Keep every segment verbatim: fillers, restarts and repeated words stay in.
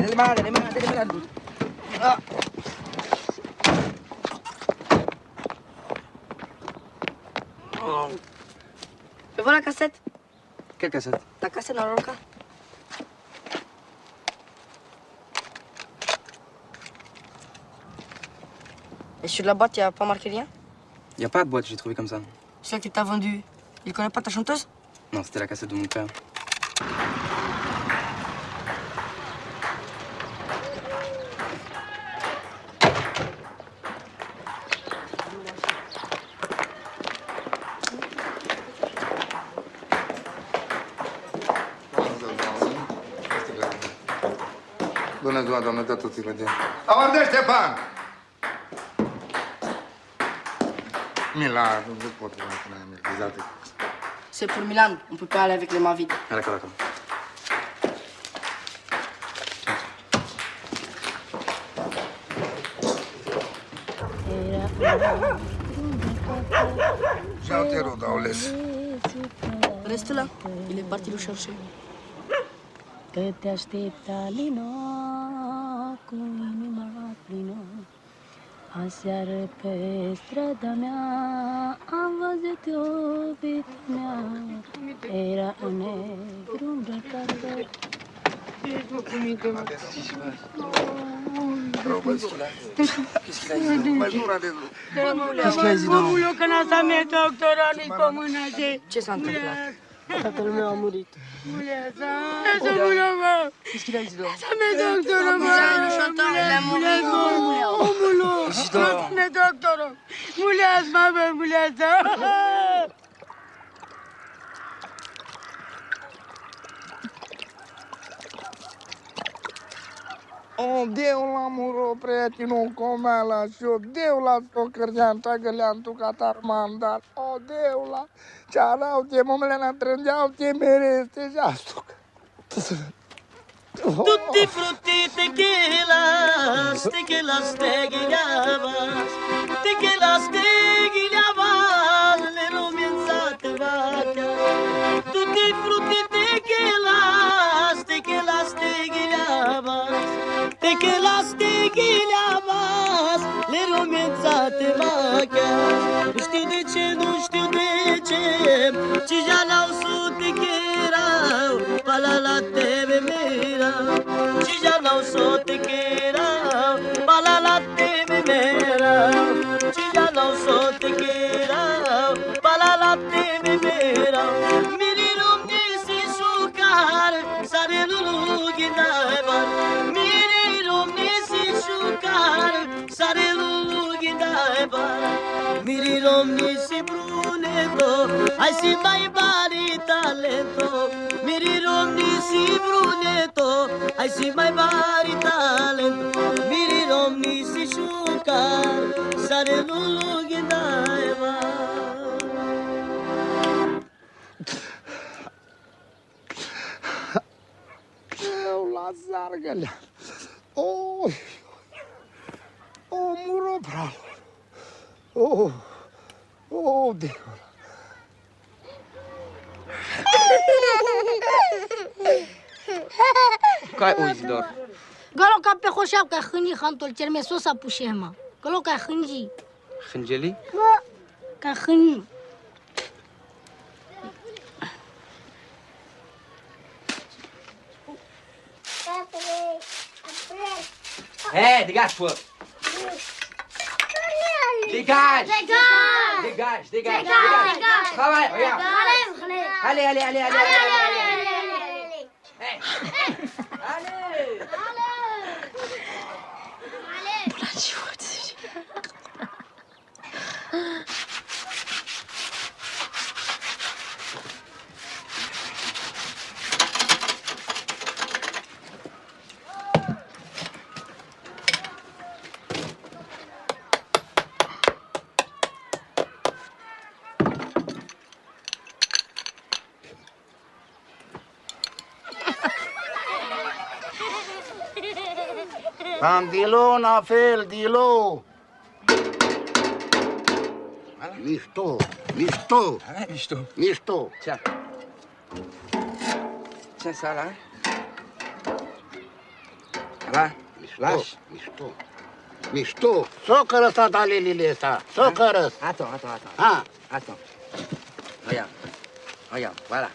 Elle est malade, elle est malade, elle est malade. Ah. Oh. Mais voilà la cassette. Quelle cassette ? Ta cassette dans le local. Et sur la boîte, il n'y a pas marqué rien ? Il n'y a pas de boîte, j'ai trouvé comme ça. Celle que t'as vendue, il connaît pas ta chanteuse ? Non, c'était la cassette de mon père. Bună ziua, doamnă, de tot ține de... Amărdește, Ștefan! Milan, nu pot, nu pot, nu am exact. C'est pour Milan, on peut pas aller avec les mains vides. Ah, d'accord, d'accord. Ia uite, Roda, o les. Restul ăla, il est parti le chercher. Că te aștept, Alino, cu inima plină. Aseară pe strada mea am văzut iubita mea. Era negru îmbrăcată. Qu'est-ce qu'il a, Isidore ? Qu'est-ce qu'il a, Isidore ? Omule, că n-a să-mi doctorul, nu-i pe mână de... Ce s-a întâmplat? Tatăl meu a murit. Muleasa! Lasă-mă, mă! Lasă-mă, doctorul, mă! Muleasa, omule! Lasă-mă, doctorul! Muleasa, mă, muleasa! O, Deula, muro, prieteno, come la so, Deula, sto cărgean, ta gălean tu catar mandar, o, Deula! Ce arau, ce mumele ne trângeau, ce mereste, ce astuc. Tutti frutti te chelas, te chelas, te ghilavas, te chelas, te ghilavas, le rumienza te vaca. Tutti frutti te chelas, te chelas, te ghilavas. Te chelas, te ghilavas, le rumienza te vaca. Nu știu de ce, nu știu de ce, ci jalauso te kerau, palalate me merau. Ci jalauso te kerau, palalate me merau. Ci jalauso te kerau, palalate me merau. Miri romni si sukar, sare lulu gindai bar. Miri romni si sukar, sare lulu gindai bar. Miri romni si bruneto, ai si mai bari talento. Miri romni si bruneto, ai si mai bari talento. Miri romni si sukar, sare lulu gindai bar. Eu la zargălea. O, o, muro pralo. O, o, de. Cai, o, Isidor? Galo ca pe hoșeau, ca hâni, hantul, cermesosa pușema. Galo ca hângi. Hângeli? Ca hâni. Hé, dégage, toi. Dégage. Dégage. Dégage, dégage, dégage. Travaille, regarde. Allez, allez, allez, allez. Hé. Allez. Allez. Am dilo, na fel, dilo. Mișto, mișto. Ala mișto. Mișto. Ce? Ce s-ala? Va? Mișto, lași. Mișto. Mișto. S-o cărăs, tata, lilile astea. S-o cărăs. Ato, ato, ato. Ha. Ato. Ia. Ia, voilà.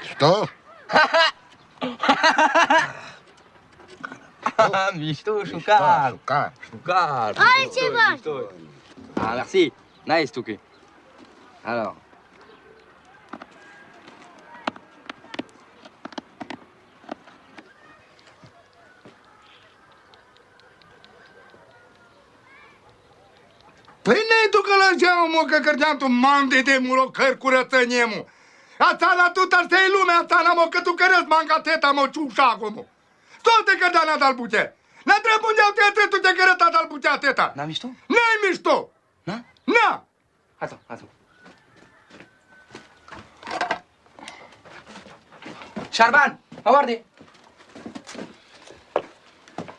Mișto? Mișto, șucar. Mișto, șucar. Șucar. Are ceva. Mișto. Ah, merci. Nice, Tuki. Alors. Păi, ne duc la geamă, mă, că cărdeam tu mande de muro, căr curățănie, mă. Atsea la tu, dar să-i lumea, atsea n-am, mă, că tu cărăs manga teta, mă, ciușago, mă. Tot te cărdeam la dal buche. La trei bun de-au teta, tu te cărăt la dal buche, teta. N-am mișto? N-ai mișto. Na? Na! Ato, ato. Șarban, aoarde!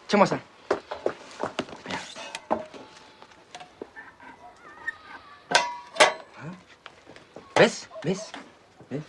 Ce mă asta? Vezi? Vezi? Vezi?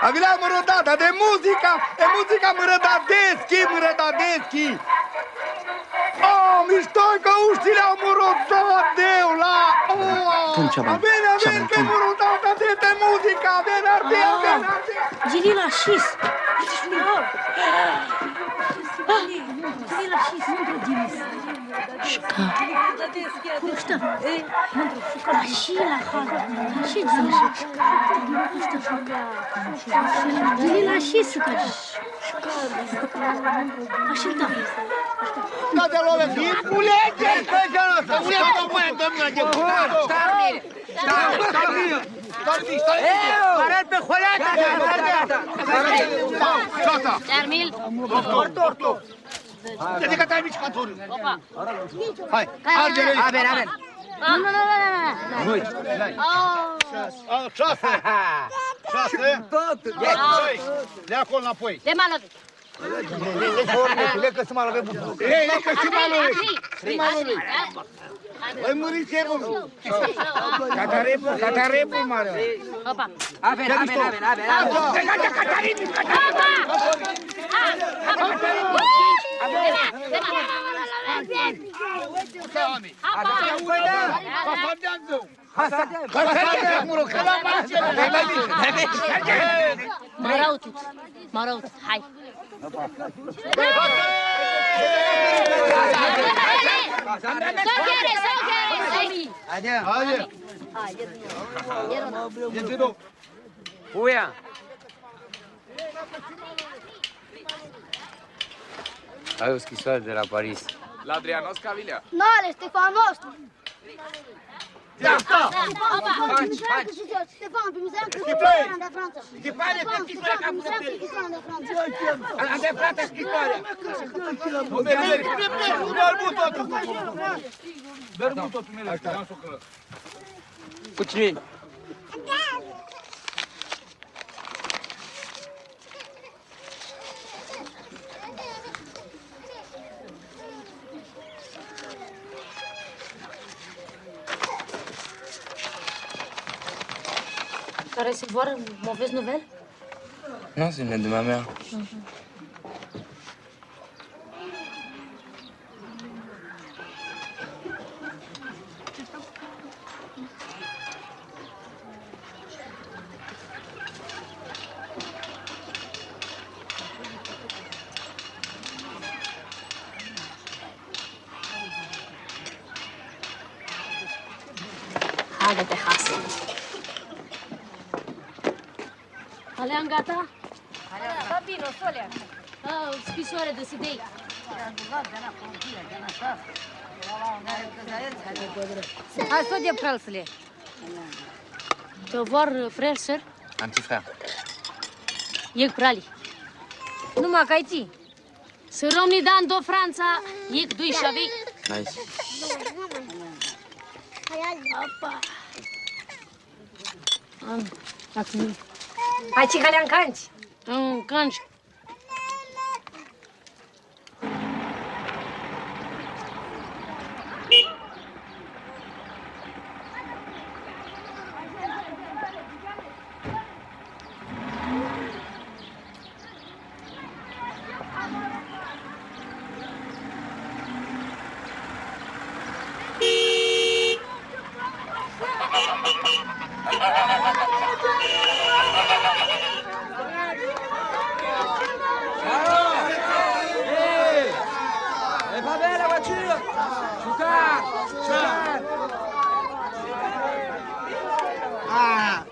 Avilea mărădada de muzica, e muzica mărădadeschi, mărădadeschi. Oh, mișto, că uștile au mărădadeu la, oh. Pun ceva, avem, avem ceva pe mărădada de, de muzica, avem arde, avem arde. Gilila, șis. Gilila, șis. Șucar. Cum stă? La și la hal. La și la hal. Cum stă? Gilila, șis, că. Așa, da. Da, de la ăla, e culege! Culege, domnule, domnule, de. Stai, stai, stai, stai. Pare pe holeata. Gata. Charmil. Torto, torto. Te dic că te-ai mișcat. Opa. Hai, arde-le. Amen, amen. Nu, nu, nu, nu, nu. Nu. Oh. A, șase. Șase. Doi. Le acolo înapoi. De mână. Lei, lei, că sunt mai la pe bun. Lei, lei, că sunt mai la pe bun. Sunt mai la pe bun. Păi, măriți, e bun. Catarepu, catarepu, mare. Opa. Amen, amen, amen, amen. Opa. Mă rog, mă rog, hai. Haide. Haide. Uia. Ai o scrisoare de la Paris. La Adrianos Cavilia. Nu, ale Ștefan nostru. Da, da. Opa. Hai, hai. Ștefan, pe mine am scris de Franța. Ștefan, pe mine am scris de Franța. Am de Franța scrisoarea. Bermutotul. Bermutotul. Continuăm. Care se vor, mauvaise nouvelle? Non, c'est une lettre de ma mère. Mhm. Haide, te hasem. Alean, gata? Bambino, sole. Ah, o scrisoare de Sidei. Hai, sot de pralsele. Te vor, frere, sore? Am ce frere. E prali. Numai că ai ți. Să rămâni, Dan, do Franța, e doi și avei. Nice. Opa. Ai, tsi cale ancanci? Ancanci. E va ben la voiture? Super! Super! Ah!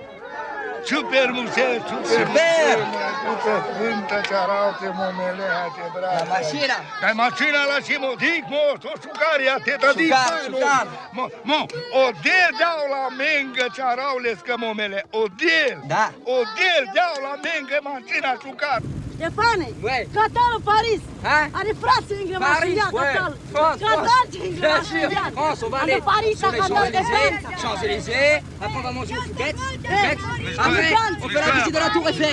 Super, muser, super, super, muser, ma, sfânta sfântă, ce arăute, momele, hai, ce bravo. La mașină. Dar mașina la ce, mă, dic, mă, tot șucarea, te, te dic, șucar, mă, șucar. Mă, mă, o del deau la mengă, ce arăulescu, momele, o del. Da. O del deau la mengă, mașina, șucar. Stefane, uè. Cata-l Paris. Hein? Allez, France, Paris, ouais. Cata-l. France, France. Bien sûr, France, on va aller sur les Champs-Élysées. Champs-Élysées. Après, on va manger au Bex. Bex. Après, on fait la visite de la Tour Eiffel.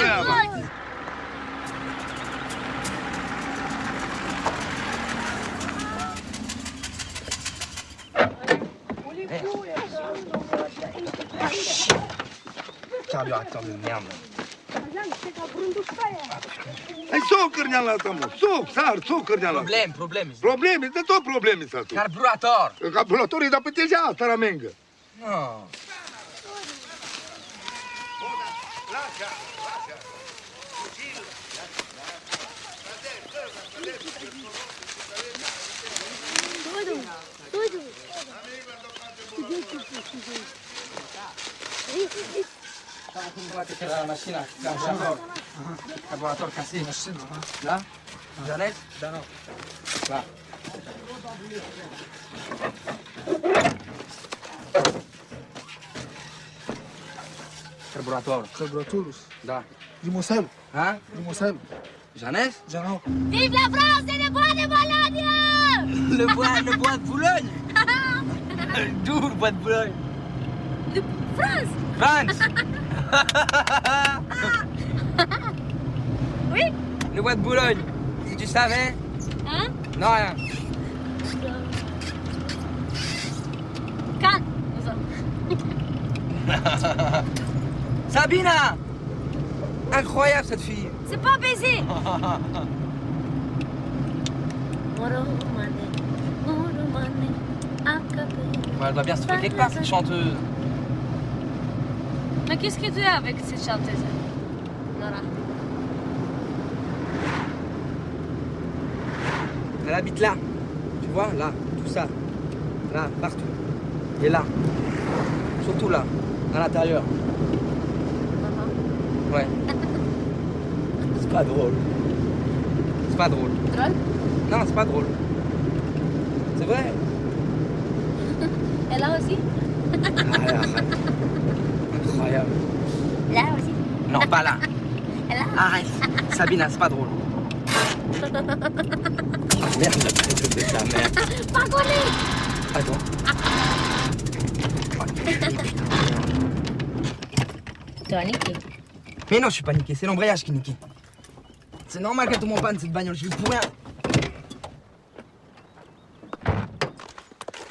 Carburator de merde. Ai, so cărneala ta, mă, so, sar, so cărneala ta. Probleme, probleme. Probleme, de tot probleme sunt. Carburator. Carburator e, dar pe deja asta la mengă. Nu. La mașina, ca așa. Carburator casat. Mașina, aha. Da? Janez? Da, nu. Da. Carburator. Carburatorul. Da. Limosel. Ha? Limosel. Janez? Janez. Vive la France et le bois de Boulogne! Le bois, le bois de Boulogne! D'où le bois de Boulogne? De France! France! Oui? Le bois de Boulogne, si tu savais? Hein? Non, rien. Cannes, nous sommes. Sabina! Incroyable, cette fille. C'est pas baiser. Moro mane, moro mane, a capella. Ouais, elle doit bien se trouver quelque part, cette chanteuse. Mais qu'est-ce que tu as avec cette chanteuse, Nora? Elle habite là. Tu vois, là, tout ça. Là, partout. Et là. Surtout là, à l'intérieur. Ouais. C'est pas drôle. C'est pas drôle. Drôle? Non, c'est pas drôle. C'est vrai. Et là aussi? Ah, arrête. Incroyable. Là aussi? Non, pas là. Arrête. Sabina, c'est pas drôle. Merde, la tête de ta mère. Pas collé. Attends. Tu as niqué. Mais non, je suis pas niqué, c'est l'embrayage qui est niqué. C'est normal qu'elle tombe en panne, cette bagnole, je vais pour rien.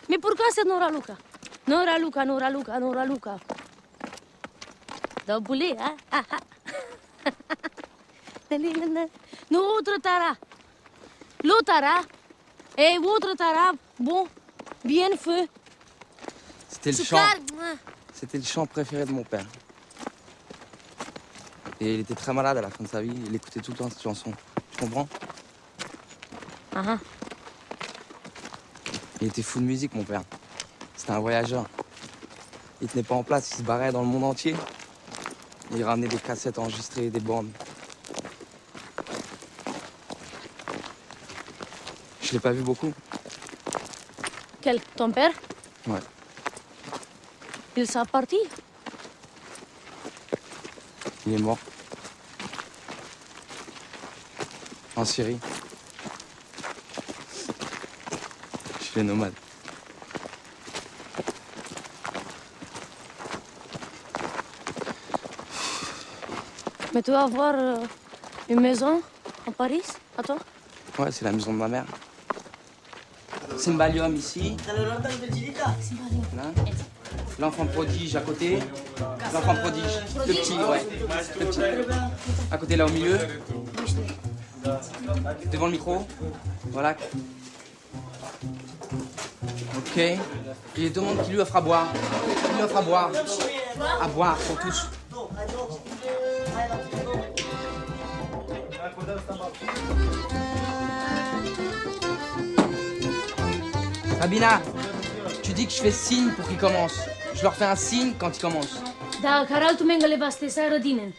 Mais pourquoi c'est Nora Luca? Nora Luca, Nora Luca, Nora Luca. Double, hein? Ah, ah. Nali, nana. Notre tara. Lo tara. Et votre tara. Bon. Bien fait. C'était le chant. Super. C'était le chant préféré de mon père. Et il était très malade à la fin de sa vie. Il écoutait tout le temps cette chanson. Tu comprends? Ah ah. Il était fou de musique, mon père. C'était un voyageur. Il tenait pas en place, il se barrait dans le monde entier. Il ramenait des cassettes enregistrées, des bandes. Je l'ai pas vu beaucoup. Quel, ton père? Ouais. Il est parti? Il est mort. En Syrie. Chez les nomades. Mais tu vas avoir, euh, une maison à Paris, à toi ? Ouais, c'est la maison de ma mère. Cembalium ici. Là. L'enfant prodige à côté. L'enfant prodige. Le petit, ouais. Le petit. À côté, là, au milieu. Devant le micro. Voilà. Ok. Je lui demande qui lui offre à boire. Qui lui offre à boire ? À boire pour tous. Sabina, tu dis que je fais signe pour qu'ils commencent. Je leur fais un signe quand ils commencent. Da, cari altu mengale baste, sa rădinen.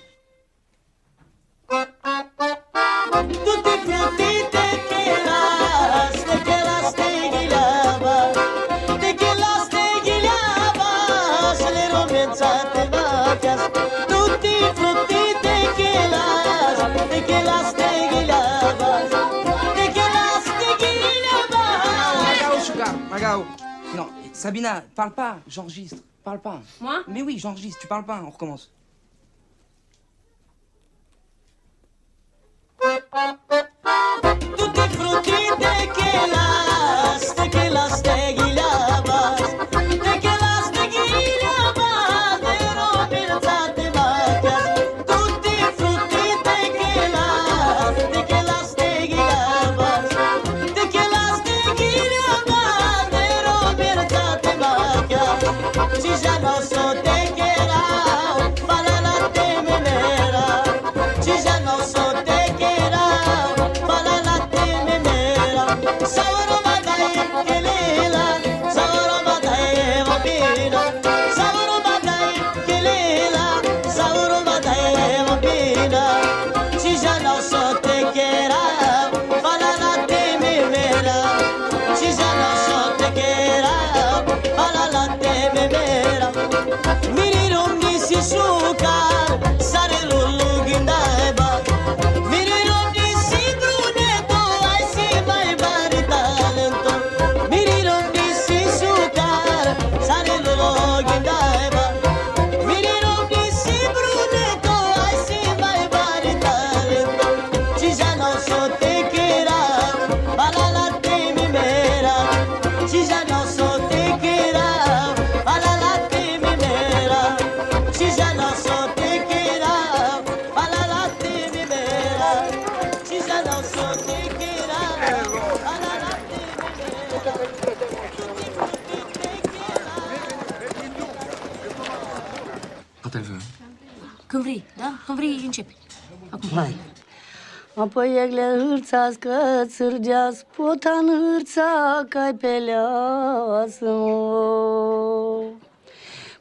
Tutti frutti te cheras, te cheras, te ghiljavas, te cheras, te ghiljavas, le romenza te machias. Tutti frutti te cheras, te cheras, te ghiljavas, te cheras, te ghiljavas. Magao, Shukar, Magao. Non, Sabina, parle pas, j'enregistre, parle pas. Moi ? Mais oui, j'enregistre, tu parles pas, on recommence. Tutti frutti te cheras, te cheras, te ghiljavas, te cheras, te ghiljavas, le romenza te machias. Tutti frutti te cheras, te cheras, te ghiljavas, te cheras, te ghiljavas, le romenza te machias. Si ja no so te cheras, Falala te me mera, si ja no so te cheras, falala te me mera. Sauro badai kelela, sauro badai robina, sauro badai kelela, sauro badai robina. Si ja no so te cheras, falala te me mera. Si ja no so te cheras, falala te me mera. Miri romni si Shukar, sare lulu gindai ba. Miri romni si Bruneto, ai si mai bari talento. Miri romni si Shukar, sare lulu gindai ba. Miri romni si Bruneto, ai si mai bari talento. Si ja no so te cheras, falala te me mera. Si ja no so te cheras, falala te me mera. Si ja no so te cheras, falala te me mera. Si ja no so te cheras, falala te me mera. Quand elle veut. Când vrei, da? Când vrei, începi. Acum. Hai. Apoi egle hârțas cățârgeas, potan hârțac ai peleas, mo.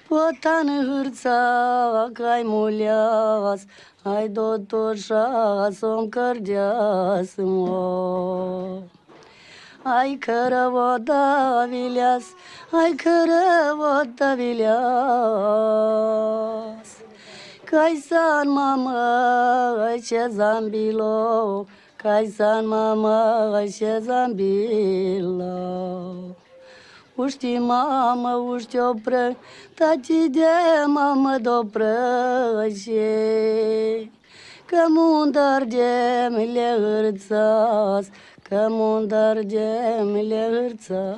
Potan hârțac ai muleas, ai dotoșas om cărgeas, mo. Ai cărăvota vileas, ai cărăvota vileas. Cai san mamã, ai ce zambilo, cai san mamã, ai ce zambilo. Uști mamã, uști opră, tati de mamã doprăce. Cămundar de mile hârțas, cămundar de mile hârțas.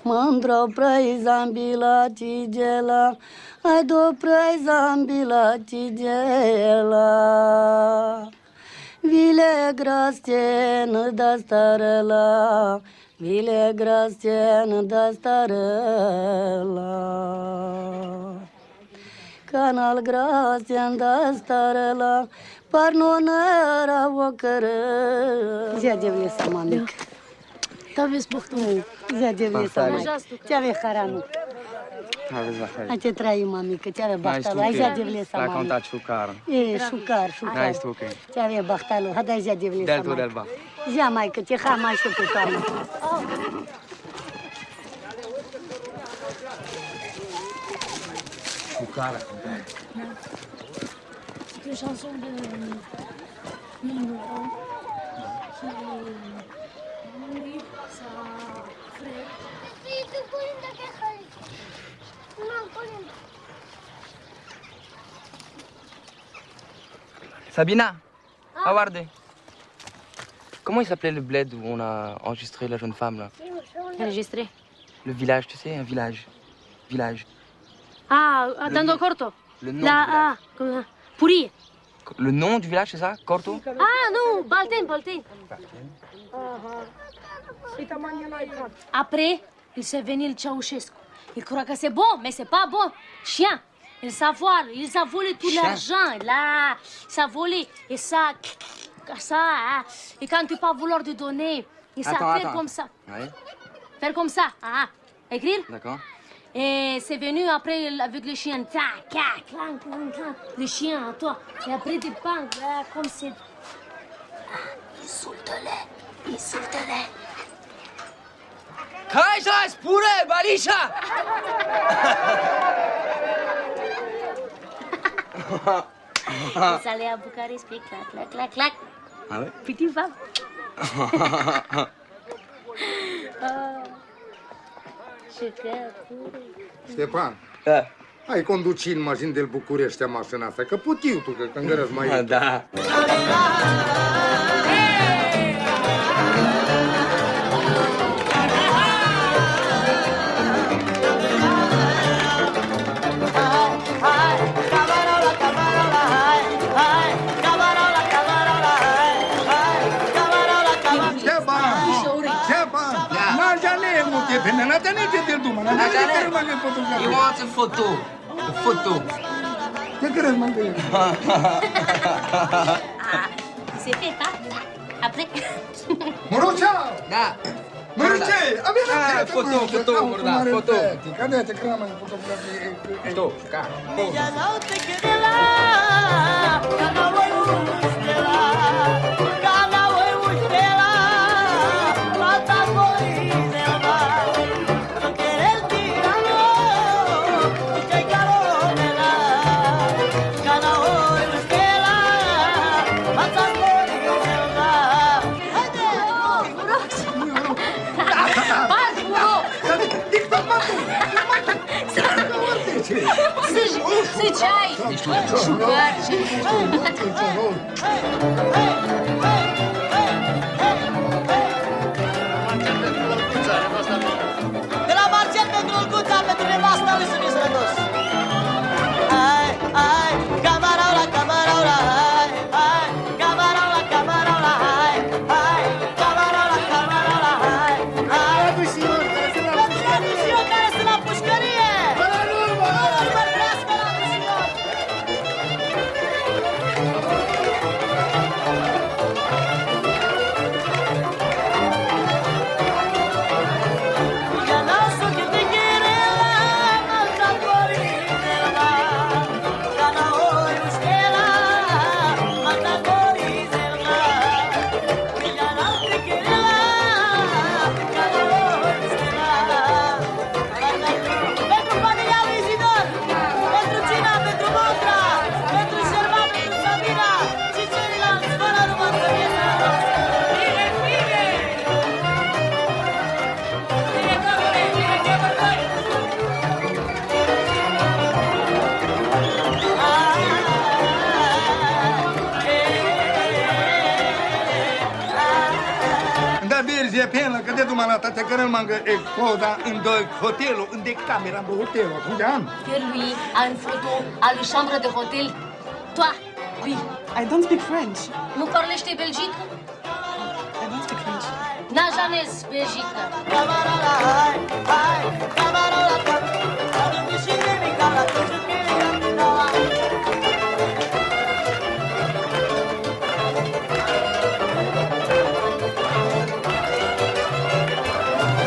Mândro prei zambila tigela, ai do prei zambila tigela. Vile graste nă dastarăla, vile graste nă dastarăla. Canal graste nă dastarăla, par no năra o cără. Zi de vlesa, mamic. Te aveți poftă. Zi de vlesa, mamic. Te aveți haranu. Hai te trăim, mamic, te aveți bahtalo. Hai zi de vlesa, mamic. E, Shukar, Shukar. Hai, Shukar. Te aveți bahtalo. Hai, zi de vlesa, mamic. Zi, maică, te ha, mai știu pe toamnă. Shukar. C'est une chanson de Mino qui a mouru son frère. Non, quand même. Sabina, ah, regarde. Comment il s'appelait le bled où on a enregistré la jeune femme, là ? Enregistré ? Le village, tu sais, un village. Village. Ah, ah, dans le Corto. Le nom du village. Ah, comment ça ? Pourie. Le nom du village, c'est ça ? Corto ? Ah, non, Balten, Balten. Après, il s'est venu le Ceausescu. Il croit que c'est bon, mais c'est pas bon. Chien. Il s'est volé, il s'est volé tout l'argent. Là, il s'est volé. Et ça, ça, hein. Et quand tu pas vouloir te donner, il s'est fait comme ça. Attends, attends. Ouais. Faire comme ça, ah. Écrire. D'accord. Et c'est venu après avec le chien. Tac, tac, clang, clang, clang. Le chien à toi. Et après, tu prends, euh, comme c'est. Ah, insulte-le. Insulte-le. Kaj ras pure, bališa! Ça allait à Bucarest, puis clac, clac, clac, clac. Ah ouais ? Petit va. Ah. Ștefan. Eh. Hai, conduci-mi, mă, zi, de-l Bucureshti, mă, mașina asta, că pot eu, tu, că, că-mi gărăz mai. Da. Ștefan! Ia. Ștefan! Ia. N-ajunge, nu te vine, n-ajunge, nu te dăm, n-ajunge, n-ajunge, nu te dăm, n-ajunge, nu te dăm. You want a photo? A photo. Ce crezi, mă, de el? Ah, c'est fait, hein ? Après. Mărucea! Da. Mărucea! Ah, foto, foto, da, foto. Cadê? Te crezi, mă, fotografie? Foto, ca. Să, să ce ai? Sugar, ce? De la Marcel pentru Olguța, pentru nevasta lui Sâni Sănătos. Hai, hai, camaraula, camaraula, hai, hai, camaraula, camaraula, hai, hai, camaraula, camaraula, hai, hai. Pentru Adusior, care sunt la pușcărie! Pentru Adusior, care sunt la pușcărie! Bună oară, Dusior! Pentru familia lui Isidor, pentru Gina, pentru Motra, pentru Șerban, pentru Sabina și ceilalți, fără număr să fie sănătos. Bine, bine! Bine, domnule, bine, bine, bine! Nda, Virgie, pe el, că de dumana ta, te cărăm mangă, e, poza în doi, hotelul, în de camera, în două hotelul, cum de-am? Pierre-Louis a une photo a lui chambre de hotel. Toi, lui. I don't speak French. Nu parlești Belgica? I don't speak French. N-a jamais Belgica.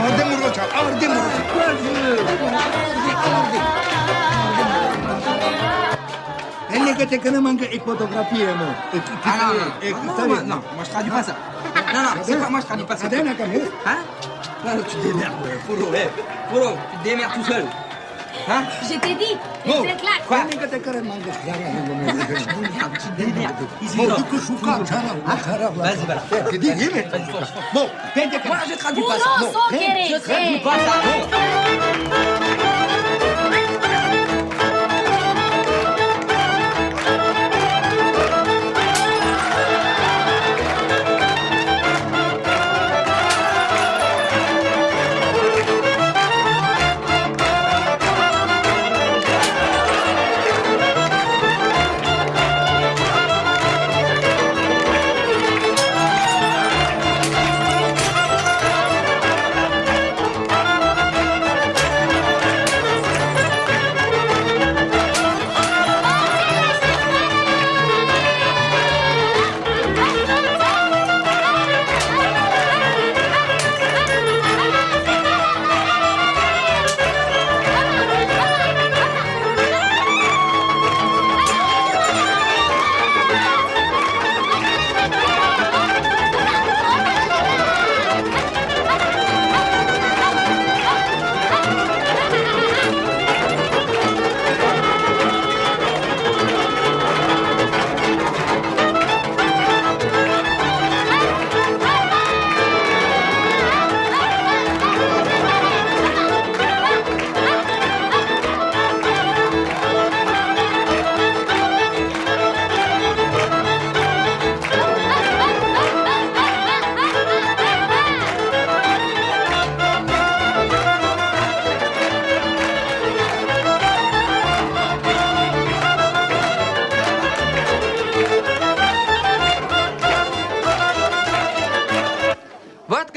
Arde murocea, arde murocea, arde, arde, arde. Ele că te cărăm mangă e fotografie, mă. E, e, e, nu, nu, nu, moi, je traduis pas ça. Non, non, c'est pas moi, je traduis pas ça. Hein ? Non, non, tu te démerdes, euh, Furo, eh. Furo, tu te démerdes tout seul. Hein ? Je t'ai dit, bon, il fait claque. Quoi ? Ele că te cărăm mangă. Tu te démerdes. Ici, non. Vas-y, vas-y. Te dis, vas-y, force. Bon. Moi, je traduis pas ça. Bon. Je traduis pas ça. Bon.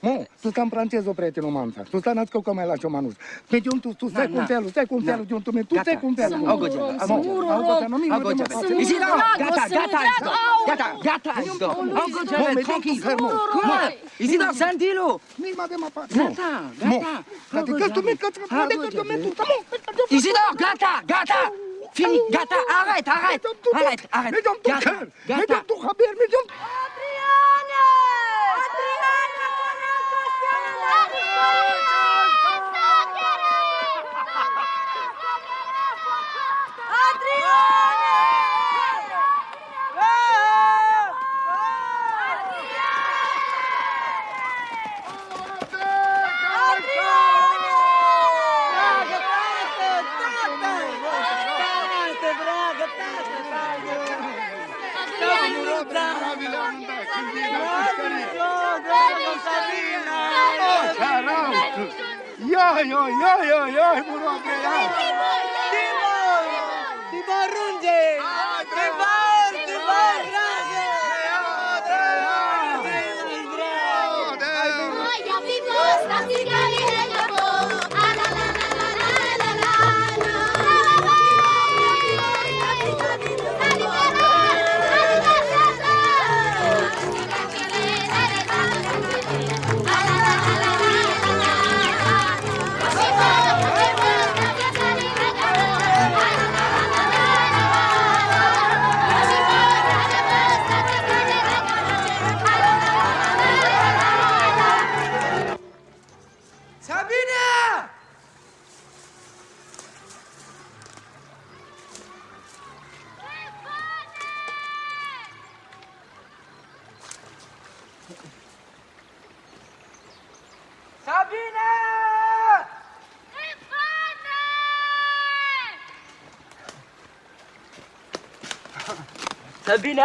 Mo, tu stai in francezo, prieteno, manza. Tu stai in asco come la sua manus. Mergium tu, tu stai cun telu, stai cun telu, giuntu me, tu stai cun telu. Mo, agoghea, agoghea. Isidoro, gata, gata, gata, gata. Agoghea, tranquilo. Isidoro, sentilu. Mi ma de ma pa. Gata, gata. Gata, che tu mi, che tu mi, che tu mi, tu, mo. Isidoro, gata, gata. Fini, gata, arrête, arrête. Arrête, arrête. Gata. Gata. Mergium tu, Javier, mergium tu. Adriana! Adriana! Adriana! Yo, yo, yo, yo, yo, Murat Bey, ya. Tibor! Tibor Runze! Tibor! Tibor! Bine?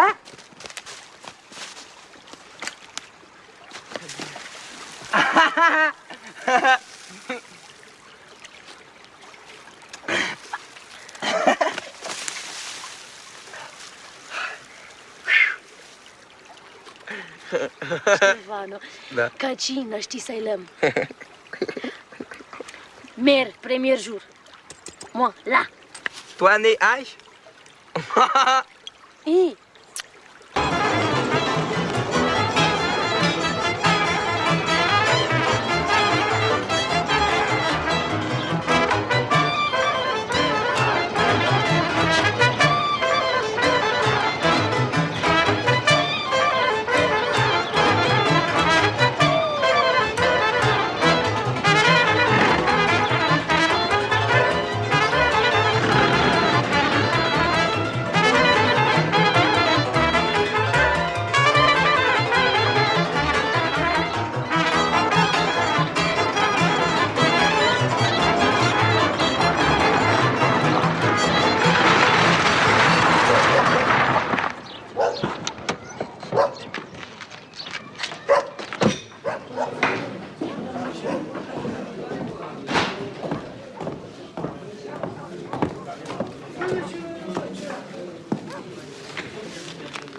Stefano, da. Căci nu știi să-i lăm. Mer, premier jour. Mo, la. Tu ani ai? I.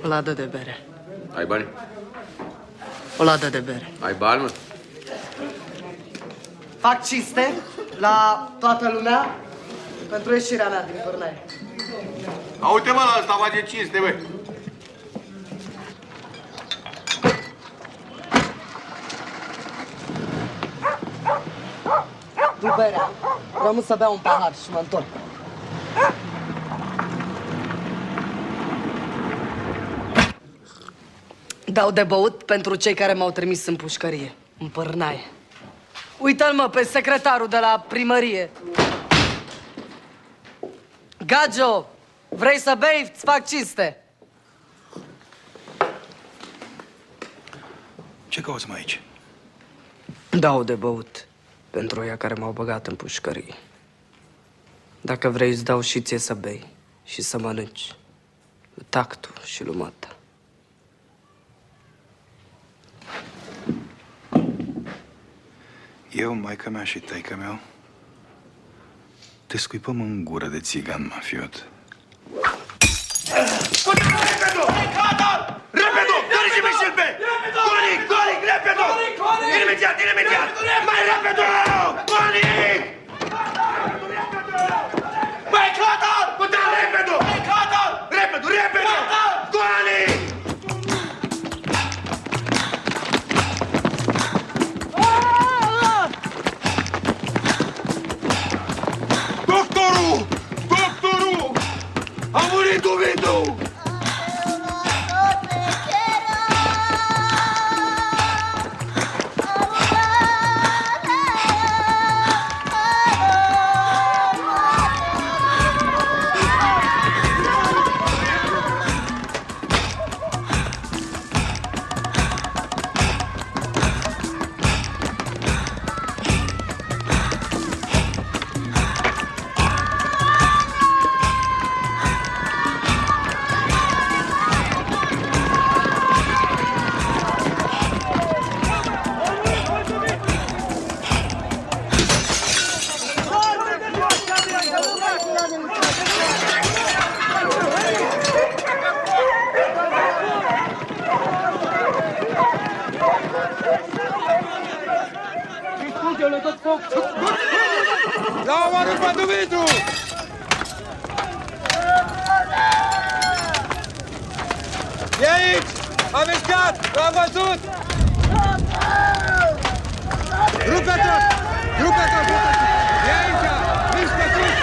O ladă de bere. Ai bani? O ladă de bere. Ai bani, mă? Fac cinste la toată lumea pentru ieșirea mea din Pârnaie. A, uite, mă, la ăsta face cinste, băi. Du berea, rămân să beau un pahar și mă întorc. Dau de băut pentru cei care m-au trimis în pușcărie, în Pârnaie. Uită-l, mă, pe secretarul de la primărie. Gagio, vrei să bei? Îți fac cinste. Ce cauți, mă, aici? Dau de băut pentru ăia care m-au băgat în pușcărie. Dacă vrei, îți dau și ție să bei și să mănânci. Tactul și lumata. Eu, maica mea și taica meu, te scuipăm în gură de țigan mafiot. Repede! Repede! Dă-l și pe Michel pe! Conic! Conic! Repede! Imediat! Imediat! Mai repede! Conic! Băi, Clotar! Bă, da, repede! Băi, Clotar! Repede, repede! Clotar! Conic! Doctorul! Doctorul! A murit Dumitru! L-au omorât pe Dumitru! E aici! Am mișcat! L-am văzut! Rupe tot! Rupe tot! Rupe tot! E aici! Mișcă sus!